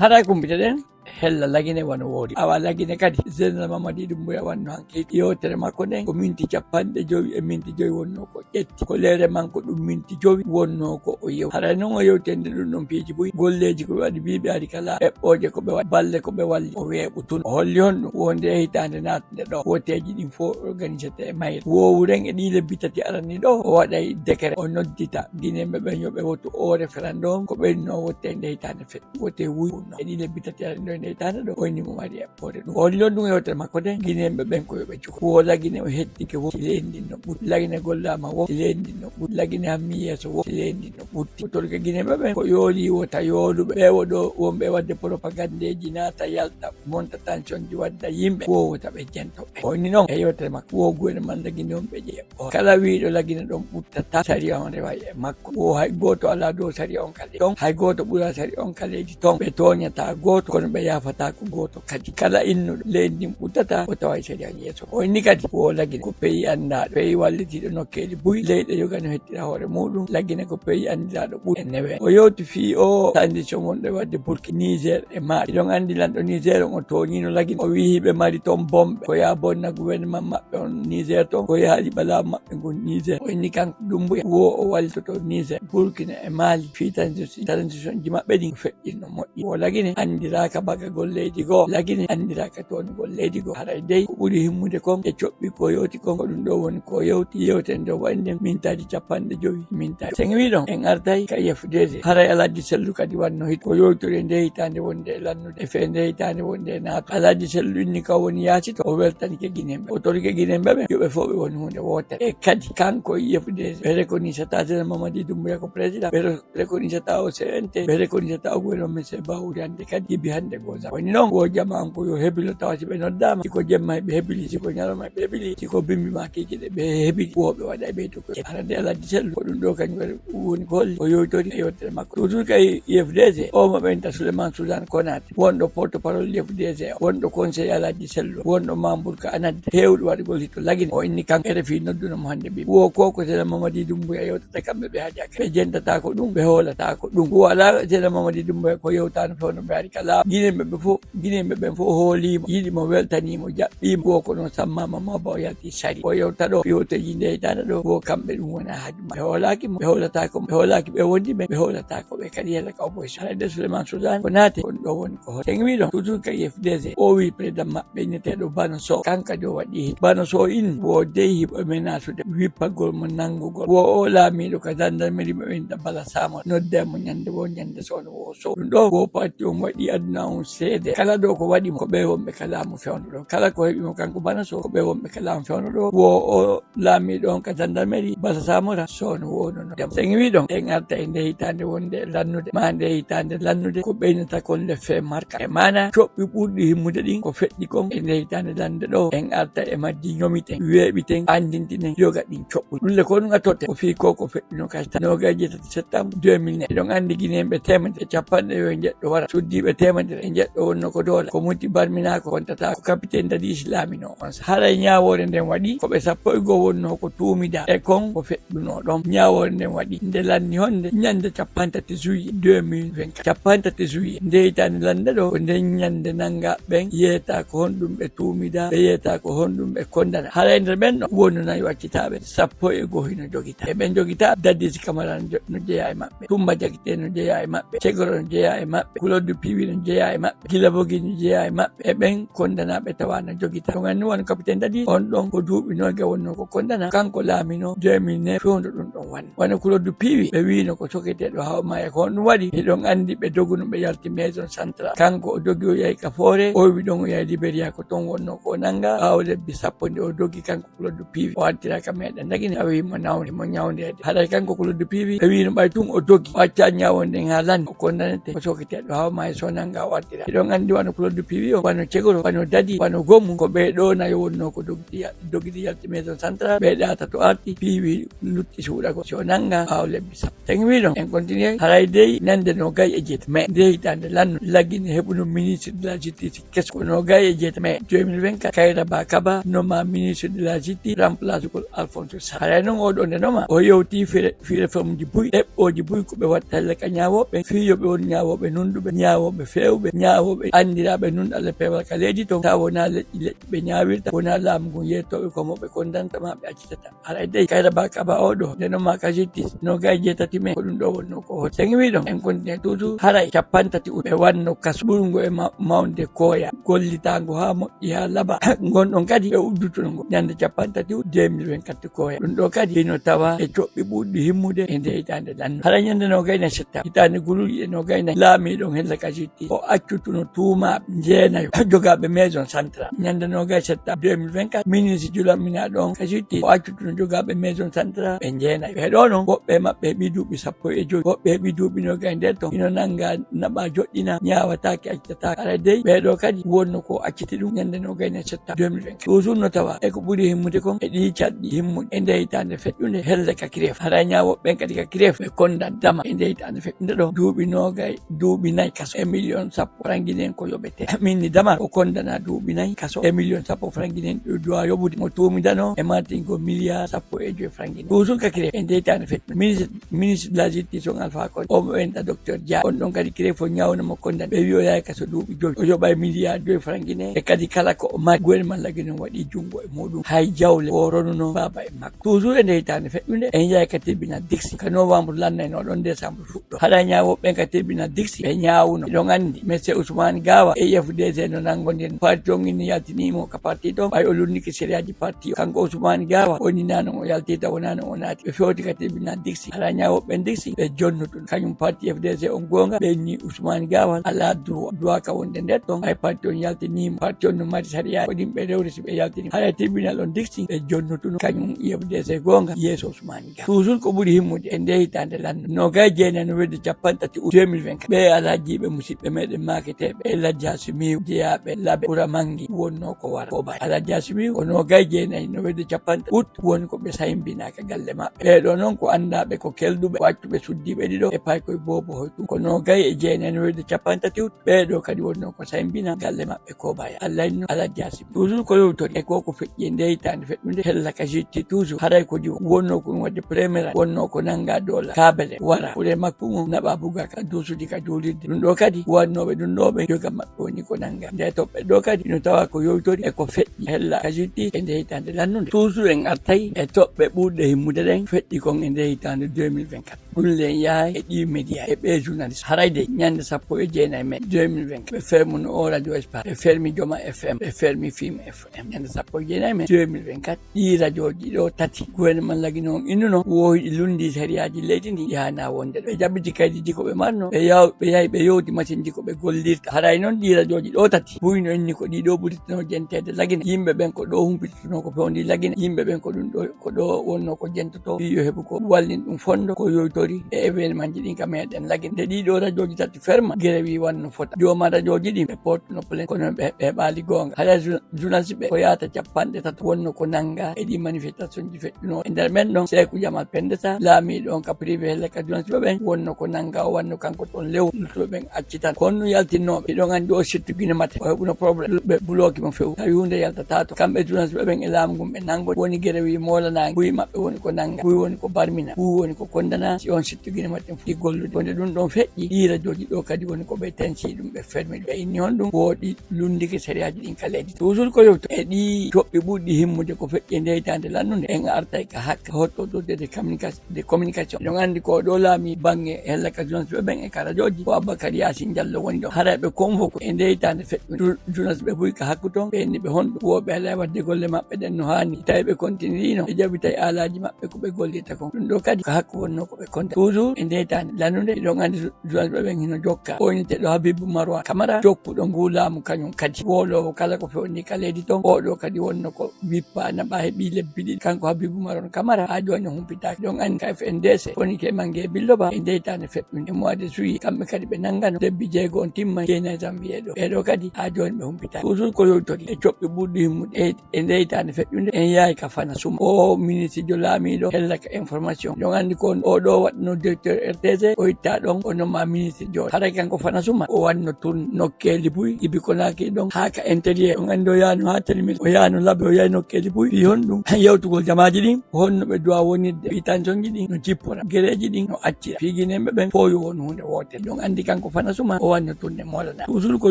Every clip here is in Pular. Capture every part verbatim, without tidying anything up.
Haray kumpite ɗen hella Lagine wano woori. Awa Lagine kadi, Général Mamadi Doumbouya wanno hanki yewtere makko nden, ko minti capanɗe jowi e minti jowi wonno ko ƴetti. Ko leere makko ɗum minti jowi wonno ko o yew. Haray non o yewtende ɗum ɗon piiji buy, golleeji ko ɓe waɗi, ɓe ari kala, eɓɓooje ko ɓe waɗi, balle ko ɓe walli, o weeɓu tun. O holli honɗum? Wonde e hitaande naat- nde ɗoo, woteeji ɗin fow organisete e mayre. Woowuren e ɗii lebbi tati arani ɗoo, o waɗay décret, o noddita Gineeɓe ɓen yo ɓe wotu oo référendum, ko ɓeyduno wotte nde hitaande fe-, wote wuy wonno. E ɗii lebbi tati arani ɗoo nde hitaande ɗoo, o inni mo mari eɓɓoore ɗum. O holli ɗum e yewtere makko nden, Gineeɓe ɓen ko yo ɓe cuko. Wo Lagine o hettike wo, leydi ndin no ɓutti. Lagine gollaama wo, leydi ndin no ɓutti. Lagine hammi yeeso wo, leydi ndin no ɓutti. Ko torke Gineeɓe ɓen, ko yooli wota yooluɓe. Ɓe wo ɗoo wonɓe waɗde propagandeeji, naata yalta, monta tension ji, wadda yimɓe, wo wota ɓe jento. O inni non e yewtere makko, wo gouvernement Lagine on ɓe ƴeewa. O kala wiiɗo Lagine ɗon ɓuttata, sariya on reway e makko. Wo hay gooto alaa dow sariya on kala ton, hay gooto ɓuraa sariya on kala ton. Ɓe tooñataa gooto, kono ɓe yaafataako gooto kadi. Kala innuɗo leydi ndin ɓuttata, o taway sariya on yeeso. O inni kadi, wo Lagine ko peyi anndaaɗo, peyi wallitiiɗo nokkeeli buy, leyɗe yoga no hettira hoore muuɗum. Lagine ko peyi anndiraaɗo ɓuri e newe. O yewti fii oo transition wonɗo e waɗde Burkina, Niger e Mali. Hiɗon anndi lanɗo Niger on, o tooñiino Lagine. O wi'i hiɓe mari ton bomɓe. Ko yaa bonna gouvernement maɓɓe on Niger ton. Ko yaa liɓa laamu maɓɓe ngun Niger. O inni kanko Doumbouya wo o wallitoto Niger, Burkina e Mali. Fii transi-, transition ji maɓɓe ɗin ko feƴƴinno moƴƴi. Wo Lagine anndiraaka bagagol leydi goo. Lagine anndiraaka toonugol leydi goo. Haray dey ko ɓuri himmude kon e coɓɓi ko yewti kon, ko ɗum ɗoo woni ko yewti yewten ɗoo waɗi nden mintaaji capanɗe jowi. Min tawi. Sen wi'i ɗon, en artay ka I F D G. Haray Alhaji Sellu kadi wanno hito. Ko yowtori e nde hitaande wonde e lannude. E fee nde hitaande wonde e naatu. Alhaji Sellu inni ka woni yaasi to. O weltanike Gineeɓe. O torike Gineeɓe ɓen. Yo ɓe fow ɓe woni huunde wootere. E kadi, kanko I F D G. Ɓe rekonisata Général Mamadi Doumbouya ko président. Ɓe re-, rekonisata o C N T. Ɓe rekonisata o gouvernement Monsieur Bahouri hannde kadi. Jibi hannde goo zam. Woni non, wo jamaa on ko yo hebilo tawa si ɓe noddaama. Si ko jemma ɓe hebili, si ko ñalawma ɓe hebili, si ko bimbi maa kiikiiɗe ɓe hebili. Wo ɓe waɗa e ɓeydo Hara nde Alhaji Sellu, ko ɗum ɗoo kañum kadi woni ko holli o yewtori e yewtere makko. Toujours ka I F D G, o mo ɓeynta Souleymane Suzanne Konaté, wonɗo porte-parole I F D G, wonɗo conseiller Alhaji Sellu, wonɗo membre ka ANAD, heewɗo waɗugol hito Lagine. O inni kanko R F I nodduno mo hannde, ɓe wo ko ko Général Mamadi Doumbouya yewtata kamɓe ɓe haja ka. Ɓe jentata ko ɗum, ɓe hoolata ko ɗum. Wo alaa Général Mamadi Doumbouya ko yewtaano fewndo ɓe ari ka laamu. Gineeɓe ɓe fow Gineeɓe ɓen fow hooliimo, yiɗi mo, weltanii mo, jaɓɓii mo. Wo ko non sammaama mo ba o yalti sari. O yewta ɗoo, yewteeji nde hitaande ɗoo, wo kamɓe ɗum wona haaju maɓɓe. Ɓe hoolaaki mo, ɓe hoolataako mo, ɓe hoolaaki ɓe wondi ɓe, ɓe hoolataako ɓe kadi yalla ka o boy. Haray nde Souleymane Suzanne Konaté, on ɗoo woni ko hoto. Sen wi'i ɗon, toujours ka I F D G, o wi'i président maɓɓe inneteeɗo Bano Sow, kanko kadi o waɗi hito. Bano Sow in, wo dey hiɓo e menasude wippagol mo nanngugol. Wo o laamiiɗo ka gendarmerie mo ɓe inda Bala Samora, nodda mo ñande wo ñande soono wo Sow. Ɗum ɗoo wo parti on waɗi aduna on seede. Kala ɗoo ko waɗi mo, ko ɓe wonɓe ka laamu fewndo ɗoo. Kala ko heɓi mo kanko Bano Sow, ko ɓe wonɓe ka laamu fewndo ɗoo. Wo o laamiiɗo on ka gendarmerie, Bala Samora, soono wo non no dem. Sen wi'i ɗon, en arta e nde hitaande wonde e lannude, maa nde hitaande lannude, ko ɓeynata kon le fait marquant. E maanaa, coɓɓi ɓurɗi himmude ɗin, ko feƴƴi kon e nde hitaande lannde ɗoo. En arta e majji, ñomiten, weeɓiten, anndintinen yoga ɗin coɓɓuɗi. Ɗum le ko ɗum a totte, ko fii ko, ko feƴƴuno ka hitaande noogaye e jeetati septembre deux mille neuf. Hiɗon anndi Gineeɓe teemedere e capanɗe jowi e njeɗɗo wara, suddiiɓe teemedere e njeɗɗo wonno ko Doola, ko Muti Barminaa ko kontata, ko Capitaine Dadis laamino on. Haray ñaawoore nden waɗi, ko ɓe sappo e go'o wonno ko tuumidaa. E kon ko feƴƴuno ɗon. Ñaawoore nden waɗi nde lanni honde? Ñande capantati juillet deux mille vingt-quatre. Capantati juillet. Nde hitaande lannde ɗoo, ko nden ñande nannga ɓen, yeeta ko honɗum ɓe tuumidaa, ɓe yeeta ko honɗum ɓe kondana. Haray nder ɓen ɗon, wonno nayi waccitaaɓe, sappo e go'o hino jogitaa. E ɓen jogitaa, Dadis Kamara no jo-, no jeyaa e maɓɓe. Tumba Jakite no jeyaa e maɓɓe. Cegoro no jeyaa e maɓɓe. Kulodu Piwi no jeyaa e maɓɓe. Gila Bogi no jeyaa e maɓɓe. E ɓen kondanaaɓe tawa no jogitaa. Ɗum anni wano Capitaine Dadis, on ɗon ko duuɓi noogaye wonno ko kondana. Kanko laamino deux mille neuf, fewndo ɗum ɗon wano. Wano Kulodu Piwi, ɓe wiino ko soketeeɗo hawa maaya. Ko honɗum waɗi? Hiɗon anndi ɓe doguno ɓe yalti Maison Centrale. Kanko o dogi o yahi ka Foore, o wi ɗon o yahi Liberia, ko ton wonno ko o nannga. Ɓaawo lebbi sappo nde o dogi kanko Kulodu Piwi, o artira ka meɗen Lagine, tawi mo nawde, mo ñawndeede. Haray kanko Kulodu Piwi, ɓe wiino ɓay tun o dogi, o acca ñaawo nden haa lanni, o kondanete, o soketeeɗo hawa maaya, so nannga o artira. Hiɗon anndi wano Claude Piwi on, wano Cegoro, wano Dadi, wano Gomu, ko ɓee ɗoo nayo wonnoo ko dogidi ya-, dogidi yalti Maison Centrale, ɓee ɗaa tato arti, Piwi lutti suuɗa ko si o nannga ɓaawo lebbi sappo. Sen wi'i ɗon, en continue, haray dey ñande noogay e jeetati mai, nde hitaande lannu, Lagine heɓuno ministre de la justice keso, ko noogay e jeetati mai deux mille vingt-quatre, Kairaba Kaba noma ministre de la justice, remplace ko Alphonse Sarr. Haray non oo ɗoo nde noma, o yewti fii re-, fii réforme ji buy, eɓɓooji buy ko ɓe watta helle ka ñaawooɓe, fii yo ɓe won ñaawooɓe nunɗuɓe, ñaawooɓe feewɓe, ñaawooɓe anndiraaɓe nunɗal e peewal ka leydi ton, tawa wonaa leƴƴi leƴƴi ɓe ñaawirta, wonaa laamu ngun yettooɓe ko mo ɓe kondanta maa ɓe accitata. Haray dey, Kairaba Kaba oo ɗoo, nde noma ka justice, noogay e jeetati mai, ko ɗun ɗoo wonnoo ko hoto. Sen wi'i ɗon, en continue toujours, haray cappanɗe tati ut, ɓe wanno kaso ɓurngo e ma-, mawnde Koya, gollitaango haa moƴƴi haa laba. Ngon ɗon kadi, ɓe uddutuno ngo ñande cappanɗe tati ut deux mille vingt-quatre Koya. Ɗun ɗoo kadi, hino tawa e coɓɓi ɓurɗi himmude e nde hitaande lannu. Haray ñande noogay e nayi septembre, hitaande gululi e noogay e nayi, laamiiɗo on helle ka justice, o accutuno tuumaaɓe jeenayo jogaaɓe Maison Centrale. Ñande noogay septembre deux mille vingt-quatre, ministre julaminaaɗo on ka justice, o accutuno jogaaɓe Maison Centrale ɓe jeenayo. Ɓee ɗoo non, woɓɓe e maɓɓe heɓi duuɓi sappo e jowi, woɓɓe heɓi duuɓi noogay e nder ton. Hino nannga, naɓa, joɗɗina, ñaawataake, accitaake. Haray dey, ɓee ɗoo kadi wonno ko acciti ɗun ñande noogay e nayi septembre deux mille vingt-quatre. Toujours no tawa e ko ɓuri himmude kon e ɗii caɗɗi himmuɗi e nde hitaande feƴƴunde helle ka kireef. Haray ñaawooɓe ɓen kadi ka kireef ɓe kondan dama e nde hitaande feƴƴunde ɗoo duuɓi noogay, duuɓi nayi kaso e miliyon sappo franc guinéen ko yoɓete. Min ni dama o kondana duuɓi nayi kaso e miliyon sappo franc guinéen ɗo duwa yoɓude mo tuumidanoo e martingo miliyar sappo e jowi franc guinéen. Toujours ka kireef e nde hitaande feƴƴunde. Ministre, ministre de la justice on Alpha Condé, o mo wenta docteur Dia, on ɗon kadi kireef o ñaawno mo kondan. Ɓe wi'i o yahay kaso duuɓi jowi. O yoɓay miliyar jowi franc guinéen. E kadi kala ko o mari, gouvernement Lagine on waɗi junngo e muɗum. Hay jawle o ronuno baaba e makko. Toujours e nde hitaande feƴƴunde, en yahay ka tribunal Dixi. Ka novembre lannayno ɗon décembre fuɗɗo. Haray ñaawooɓe ɓen ka tribunal Dixi, ɓe ñaawuno. Hiɗon anndi, Monsieur Ousmane Gawa e U F D C no nanngondirno. Parti on inni yaltinii mo ka parti ton, ɓay o lunnike sariyaaji parti on. Kanko Ousmane Gawa, o inni naa non o yaltii taw wonaa non o naati. Ɓe fewti ka tribunal Dixi. Haray ñaawooɓe ɓen Dixi, ɓe jonnutuno. Kañum parti U F D C on goonga, ɓe inni Ousmane Gawa alaa droit, droit ka wonde nder ton. Hay parti on yaltinii mo. Parti on no mari sariyaaji, ko ɗin ɓe rewri si ɓe yaltini. Haray tribunal on Dixi, ɓe jonnutuno kañum U F D C goonga yeeso Ousmane Ga. Toujours ko ɓuri himmude e nde hitaande lanno. Noogay e jeenay no weddi cappanɗe tati ut deux mille vingt-quatre. Ɓee alhajiiɓe musiɓɓe meɗen maaketeeɓe e Alhaji Asimiyu jeyaaɓe Labe Ɓura Mangi wonnoo ko wara ko bay. Alhaji Asimiyu ko noogay e jeenay no weddi cappanɗe tati ut woni ko ɓe saymbinaa ka galle maɓɓe. Ɓee ɗoo non ko anndaaɓe ko kelɗuɓe, ko accuɓe suddiiɓe ɗiɗo e paykoy boobo hoy ɗum. Ko noogay e jeenay no weddi cappanɗe tati ut. Ɓee ɗoo kadi wonnoo ko saymbina galle maɓɓe ko baya. Allah inno Alhaji Asimi. Toujours ko yewtori e ko ko feƴƴi e nde hitaande feƴƴunde hella ka jetti toujours. Haray ko ɗi wonnoo ko ɗum waɗde première wonnoo ko nannga dola kaabele wara. Ɓure makko ngon naɓa buga ka duusudi ka juulirde. Ɗum ɗoo kadi wannooɓe ɗum ɗoo ɓe yoga maɓɓe woni ko nannga. Nde toɓɓe ɗoo kadi no tawa ko yewtori e ko feƴƴi hella ka jetti e nde hitaande lannunde. Toujours en artay e toɓɓe ɓurɗe himmude ɗen feƴƴi kon e nde hitaande deux mille vingt-quatre. Ɗum len yahay e ɗii média e ɓee journaliste. Haray de ñande sappo e jeenay mai deux mille vingt-quatre, ɓe fermuno o Radio Espace, ɓe fermi Joma F M, ɓe fermi Film F M. Ñande sappo e jeenay mai deux mille vingt-quatre, ɗii radiooji ɗoo tati gouvernement Lagine on innuno, wo hiɗi lunndii sariyaaji leydi ndi yahanaa wonde ɗo. Ɓe jaɓɓiti kaydiji ko ɓe marno, ɓe yaw-, ɓe yahi ɓe yewti masinji ko ɓe gollirta. Haray non ɗii radiooji ɗoo tati buy no inni ko ɗii ɗoo ɓuritinoo jenteede Lagine. Yimɓe ɓen ko ɗoo humpiti no ko fewndi Lagine, yimɓe ɓen ko ɗum ɗo, ko ɗo wonno ko jentoto, fii yo heɓu ko wallin ɗum fondo, ko yoytori e événement ji ɗin ka meɗen Lagine. Nde ɗii ɗo radiooji tati ferma, gerewi wanno fota. Jooma radiooji ɗin ɓe pottuno plainte, kono ɓe, ɓe heɓaali goonga. Hara jour-, journaliste ɓe ko yaata cappanɗe tato wonno ko nanga e ɗi manifestation ji feƴƴuno. E nder men ɗon, Seeku Jamal Pendesa, laamiiɗo on ka privé helle ka journaliste ɓe ɓen, wonno ko nanga o wanno kanko ton lew, luttuɓe ɓen accitan. Ko honno yaltinnooɓe? Hiɗon anndi o sittu Gine Matin, o heɓuno problème. Ɓe bloki mo few. Tawi huunde yaltataa to. Kamɓe journaliste ɓe ɓen e laamu ngun ɓe nango. Woni gerewi moolanaango. Buy maɓɓe woni ko nanga. Buy woni ko barmina. Buy woni ko kondana. Si on sittu Gine Matin fu, ɗi gollude. Wonde ɗum ɗon feƴƴi. Ɗii radiooji ɗo kadi woni ko ɓe tensi ɗum, ɓe fermi ɗum. Ɓe inni honɗum? Woɗi lunndike sariyaaji ɗin ka leydi. Toujours ko yewto e ɗii toɓɓe ɓurɗi himmude ko feƴƴi e nde hitaande lannunde. En artay ka hakka hottodorde de communication. De communication. Hiɗon anndi ko ɗo laami baŋŋe hella ka journaliste ɓe ɓen e ka radiooji, ko Abubakar Yaasin Jallo woni ɗon. Haray ɓe convoqué e nde hitaande feƴƴunde. Jour-, journaliste ɓe buy ka hakku ton, ɓe inni ɓe honɗum. Wo ɓe alay waɗde golle maɓɓe ɗen no haani. Tawi ɓe continue no, ɓe jaɓi tawi aalaaji maɓɓe ko ɓe gollirta kon. Ɗum ɗo kadi ko hakku wonnoo ko ɓe Toujours e ndeytaande lannunde, hiɗon anndi journaliste ɓen hino jokka. O innete ɗo Habibu Marwan Kamara, jokkuɗo nguu laamu kañun kadi. Wooloowo kala ko fewni ka leydi ton, oo ɗoo kadi wonno ko wippa naɓa heɓi lebbi ɗiɗi. Kanko Habibu Marwan Kamara, haa jooni o humpitaaki. Hiɗon anndi ka F N D C, woni ke Mange Billo Ba, e ndeytaande feƴƴunde, e mois de juillet, kamɓe kadi ɓe nanngano lebbi jeego on timma, jeenayi janvier ɗoo. Ɓee ɗoo kadi, haa jooni ɓe humpitaaki. Toujours ko yowtori e coɓɓe ɓurɗi himmude e e ndeytaande feƴƴunde, en yahay ka Fana Suma. O ministijo laamiiɗo hella ka information. Hiɗon anndi ko on oo ɗoo waɗno directeur R T C, o itta ɗon, o noma ministijo. Haray kanko Fana Suma, o wanno tun nokkeeli buy, Ibi Konakiri ɗon, haa ka intérieur. On anndi o yaano haa Télémilk, o yaano Labe, o yahi nokkeeli buy. Fii honɗun? Yewtugol jamaaji ɗin, ko honno ɓe duwa wonirde? Fii tensionji ɗin no jippora, gereeji ɗin no accira. Fii Gineeɓe ɓen, fow yo won huunde wootere. Hiɗon anndi kanko Fana Suma, o wanno tun e Moolana. Toujours ko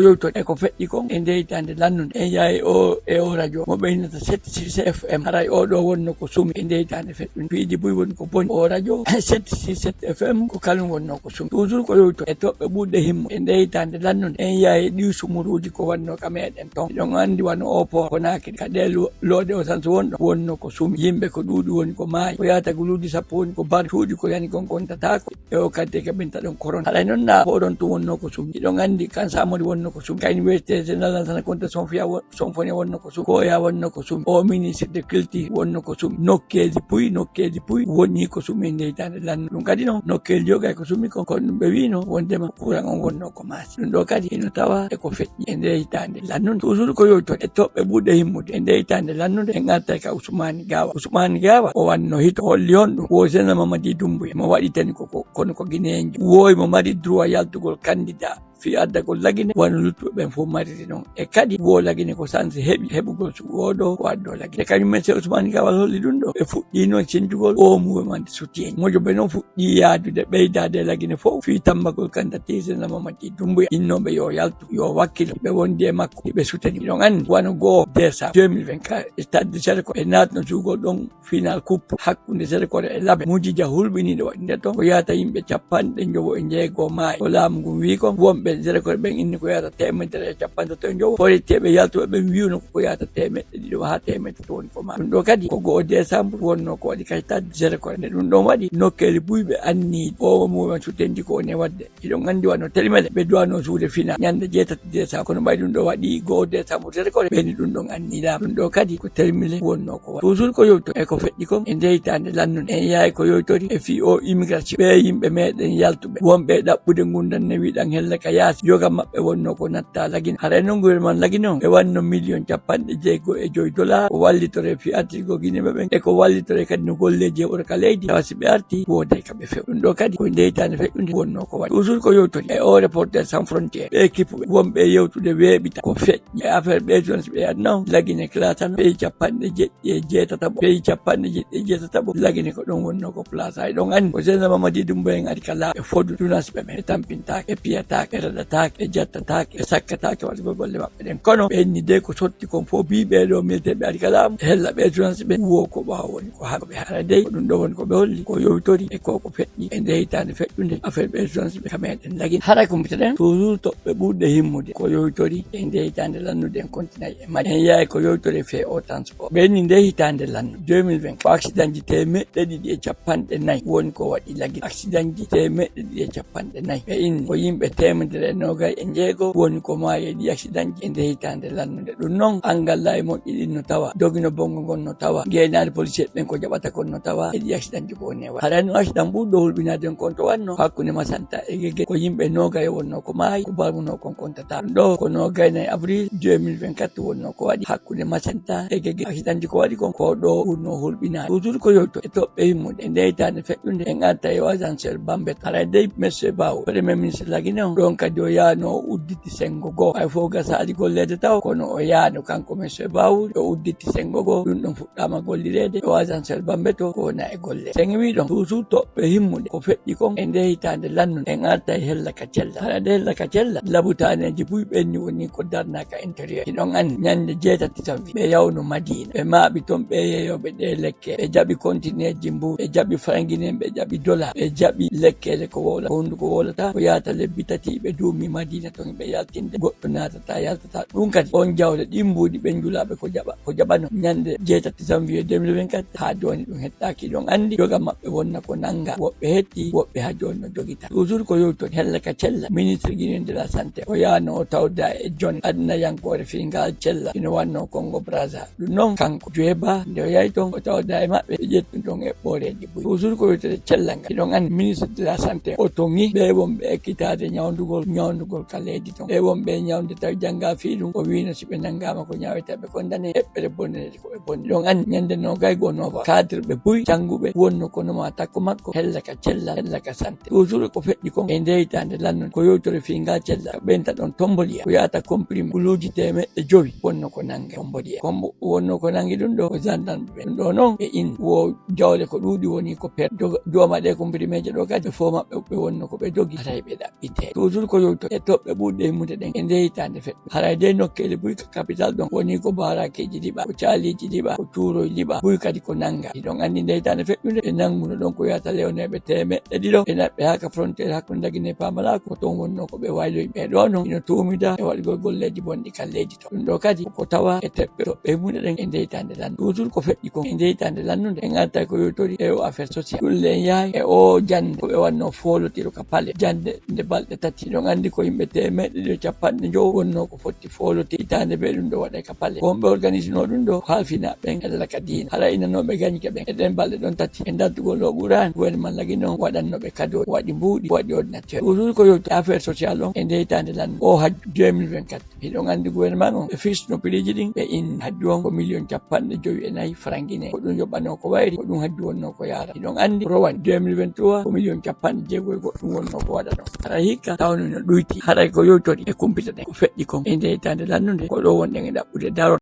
yowtoo e ko feƴƴi kon e ndeytaande lannunde. En yahay o, e o radio mo ɓe innata sept six F M. Haray oo ɗoo wonno ko sumi e ndeytaande feƴƴunde. Piiji buy woni ko boni. O radio sept six sept F M ko kanun wonno ko sumi. Toujours ko yowtoo e toɓɓe ɓurɗe himmude e ndeytaande lannunde. En yahay e ɗii sumuruuji ko wanno ka meɗen ton. Hiɗon anndi wano o port Konakiri ka ɗee lo-, looɗe o sansu wonɗon wonno ko sumi. Yimɓe ko ɗuuɗi woni ko maayi. Ko yaata guluuji sappo woni ko bar cuuɗi ko yani kon kontataako. E o kadi e kaɓinta ɗon korona. Haray non naa hoɗon tun wonno ko sumi. Hiɗon anndi kan Samori wonno ko sumi. Ka Université Générale Lansana Conté Sonfiya wo-, Sonfone wonno ko sumi. Koya wonno ko sumi. O ministre de culture wonno ko sumi. Nokkeeli buy, nokkeeli buy woni ko sumi e ndeytaande lannu. Ɗun kadi non, nokkeeli jogay ko sumi kon, kono ɗun ɓe wiino wondema kuran on wonno ko maasi. Ɗun ɗoo kadi hino tawa e ko feƴƴi e ndeytaande lannunde. Toujours ko yowtoo e toɓɓe ɓurɗe himmude e ndeytaande lannunde. En artay ka Usmaani Gaawa. Usmaani Gaawa, o wanno hito, holli honɗun? Wo Général Mamadi Doumbouya, mo waɗitani ko, ko, kono ko Gineenjo. Wo himo mari droit yaltugol candidat fii addagol Lagine, wano luttuɓe ɓen fow mariri non. E kadi, wo Lagine ko sanse heɓi heɓugol sugu oo ɗoo ko addoo Lagine. E kañum men Seeku Usmaani Gaawa holli ɗun ɗoo. Ɓe fuɗɗii non sendugol oo mouvement de soutien. Mojobe non fuɗɗii yaadude, ɓeydaade e Lagine fow fii tammbagol candidature Général Mamadi Doumbouya. Innooɓe yo yaltu, yo wakkilo, ɓe wondi e makko, ɓe sutani. Hiɗon anndi, wano go'o décembre deux mille vingt-quatre, Stade de Séréko e naatno suugol ɗon final coupe hakkunde Sérékore e Labe. Mujija hulɓiniiɗo waɗinde ton, ko yaata yimɓe capanɗe njowo e jeego maayi. Ko laamu ngun wi'i kon, wonɓe Sérékore ɓen inni ko yaata teemedere e capanɗe tato e njowo. Foretteeɓe yaltuɓe ɓen wi'uno ko ko yaata teemeɗɗe ɗiɗo haa teemeɗɗe tati woni ko maayi. Ɗun ɗoo kadi ko go'o décembre wonno ko waɗi ka Stade de Sérékore. Nde ɗun ɗon waɗi, nokkeeli buy ɓe annii oo mouvement suttendi ko woni e waɗde. Hiɗon anndi wano Télémélé, ɓe duwano suude final ñannde jeetati décembre. Kono ɓay ɗun ɗoo waɗi go'o décembre Sérékore, ɓe ni ɗun ɗon anniya. Ɗun ɗoo kadi ko Télémélé wonno ko waɗi. Toujours ko yowtoo e ko feƴƴi kon e ndeytaande lannunde. En yahay ko yowtori e fii oo immigration. Ɓee yimɓe meɗen yaltuɓe, wonɓe e ɗaɓɓude ngurndan newiiɗan hella ka yaasi. Yoga maɓɓe wonno ko natta Lagine. Haray non gouvernement Lagine on, ɓe wanno miliyon capanɗe jeego e joy dollar, ko wallitoree fii artirgol Gineeɓe ɓen, e ko wallitoree kadi no golleeji heɓora ka leydi. Tawa si ɓe artii, wooday ka ɓe few. Ɗun ɗoo kadi ko ndeytaande feƴƴunde wonno ko waɗi. Toujours ko yowtori e oo Reporters sans frontières, ɓe équipe ɓe wonɓe e yewtude weeɓita ko feƴƴi e affaire ɓee journaliste ɓe aduna on, Lagine classano pays capanɗe jeɗɗi e jeetataɓo, pays capanɗe jeɗɗi e jeetataɓo, Lagine ko ɗon wonno ko place. Hiɗon anndi ko Général Mamadi Doumbouya en ari ka laaɓe fodu, journaliste ɓe ɓen ɓe tampintaake, ɓe piyataake, ɓe raɗataake, ɓe jattataake, ɓe sakkataake waɗugol golle maɓɓe ɗen. Kono ɓe inni de ko sotti kon fow bii ɓee ɗoo militaire ɓe ari ka laamu, hella ɓee journaliste ɓen, wo ko ɓaawo woni ko haɓɓe. Hara dey ko ɗun ɗoo woni ko ɓe holli, ko yowtori e ko ko feƴƴi e nde hitaande feƴƴunde affaire ɓee journaliste ɓe ka meɗen Lagine. Haray ko mbiten toujours toɓɓe ɓurɗe himmude ko yowtori e nde hitaande lannude en kontinay e majje. En yahay ko yowtori e fee oo transport. Ɓe inni nde hitaande lannu deux mille vingt ko accidentji teemeɗɗe ɗiɗi e capanɗe nayi woni ko waɗi Lagine. Accidentji teemeɗɗe ɗiɗi e capanɗe nayi. Ɓe inni ko yimɓe teemedere e noogay e jeego woni ko maayi e ɗii accidentji e nde hitaande lannude. Ɗun non, angal laawi moƴƴi ɗin no tawa, dogino bongo ngon no tawa, ngeenaari policier ɓen ko jaɓata kon no tawa, e ɗii accidentji ko woni e waɗa. Haray no accident ɓurɗo hulɓinaade on kon to wanno hakkunde Masanta e Gege, ko yimɓe noogay wonno ko maayi, ko barmuno kon kontata. Ɗun ɗoo ko noogay nayi avril deux mille vingt-quatre wonno ko waɗi hakkunde Masanta e Gege. Accidentji ko waɗi kon ko ɗoo ɓurno hulɓinaade. Toujours ko yowto e toɓɓe himmude e nde hitaande feƴƴunde, en arta e o agent Serge Bambeto. Haray dey, Monsieur Bawo, Premier Ministre Lagine on, ɗon kadi o yaano o udditi senngo goo. Hay fof gasaali golleede taw, kono o yaano kanko Monsieur Bawo, o udditi senngo goo. Ɗun ɗon fuɗɗaama gollireede, o agent Serge Bambeto ko wona e golle. Sen wi ɗon, toujours toɓɓe himmude ko feƴƴi kon e nde hitaande lannunde, en arta e hella ka cella. Hara nde hella ka cella, labutaaneeji buy ɓenni woni ko darnaa ka intérieur. Hiɗon anndi, ñannde jeetati janvier, ɓe yawno Madiina, ɓe maaɓi ton ɓee yeeyooɓe ɗee lekke. Ɓe jaɓi kontineerji mbuuɗi, ɓe jaɓi farangineen, ɓe jaɓi dola, ɓe jaɓi lekkeele ko wowla, ko hunnduko wowlata, ko yaata lebbi tati, ɓe ɓe duumi Madiina ton, ɓe yaltinde, goɗɗo naatataa, yaltataa. Ɗum kadi, on jawle ɗin mbuuɗi ɓen julaaɓe ko jaɓa, ko jaɓano. Ñande jeetati janvier deux mille vingt-quatre, haa jooni ɗum hettaaki. Ɗon anndi, yoga maɓɓe wonna ko nannga. Woɓɓe hetti, woɓɓe haa jooni no jogita. Toujours ko yewton hella ka cella, ministre guinéen de la santé, o yaano o tawda e jon aduna yankoore fii ngal cella, ino wanno Congo Brazza. Ɗum non, kanko Joe Ba, nde o yahi ton, o tawda e maɓɓe, ɓe ƴettun ton eɓɓooreeji buy. Toujours ko wiyetee cellal ngal. Hiɗon anndi ministre de la santé, o toŋi ɓe wonɓe ekkitaade ñawndugol, ñawndugol ka leydi ton. Ɓe wonɓe ñawnde tawi jannga fii ɗum, o wiino si ɓe nanngaama ko ñaawete, ɓe kondane eɓɓere bonneede ko ɓe bonni. Hiɗon anndi ñande noogay goo novembre, cadre ɓe buy jannguɓe wonno kono ma takko makko, hella ka cellal, hella ka santé. Toujours ko feƴƴi kon e nde hitaande lanndunde, ko yewtere fii ngal cellal, ka ɓenta ɗon Tomboliya, ko yaata comprimé, kuluuji teemeɗɗe jowi wonno ko nannge Tomboliya. Kombo wonno ko nanngi ɗum ɗo, ko gendarme ɓe. Ɗum ɗo non, ɓe in wo jawle ko ɗuuɗi woni ko per-, doga-, dooma ɗe compriméje ɗo kadi, ɓe fof maɓɓe ɓe wonno ko ɓe dogi, haray ɓe ɗaɓɓite. Toujours ko yewto e toɓɓe ɓurɗe himmude ɗen e nde hitaande feƴƴunde. Haray de nokkeeli buy ka capital ɗon woni ko baaraakeeji liɓa, ko caaliiji liɓa, ko cuuroy liɓa, buy kadi ko nannga. Hiɗon anndi nde hitaande feƴƴunde, ɓe nannguno ɗon ko yaata lewoneeɓe teemeɗɗe ɗiɗo, ɓe naɓɓe haa ka frontière hakkunde Guinée Pamala, ko ton wonno ko ɓe wayloyi. Ɓe ɗo non, ino tuumida e waɗugol golleeji bonɗi ka leydi ton. Ɗum ɗo kadi ko tawa e teɓɓe toɓɓe himmude ɗen e nde hitaande lanndunde. Toujours ko feƴƴi kon e nde hitaande lanndunde, en artay ko yewtori e o affaire sociale. Ɗum le en yahay e o jannde ko ɓe wanno foolotiro ka palais. Jannde nde balɗe tati. Hiɗon anndi ko yimɓe teemeɗɗe ɗiɗo e capanɗe njowo wonno ko fotti foolotiri hitaande bee ɗum ɗo waɗay ka palais. Ko wonɓe organisino ɗum ɗo, ko halfinaaɓe ɓen e dala ka diina. Hara inanooɓe gañike ɓen e ɗen balɗe ɗon tati e dartugol o Qur'an, gouvernement lagi non waɗanno ɓe cadeau, waɗi mbuuɗi, waɗi ordinateur. Toujours ko yewti affaire sociale on e nde hitaande lanndunde o hajju deux mille vingt-quatre. Hiɗon anndi gouvernement on, ɓe fisno prix ji ɗin, ɓe in hajju on ko million capanɗe jowi e nayi franc guinéen. Ko ɗum yoɓanoo ko wayri, ko ɗum hajju wonnoo ko yaara. Hiɗon anndi rowan deux mille vingt-trois ko million capanɗe jeego e goɗɗum wonnoo ko waɗanoo. Hara hikka tawno no ɗuyti. Haray ko yewtori e kumpita ɗen. Ko feƴƴi kon e nde hitaande lanndunde, ko ɗo wonɗen e ɗaɓɓude darol.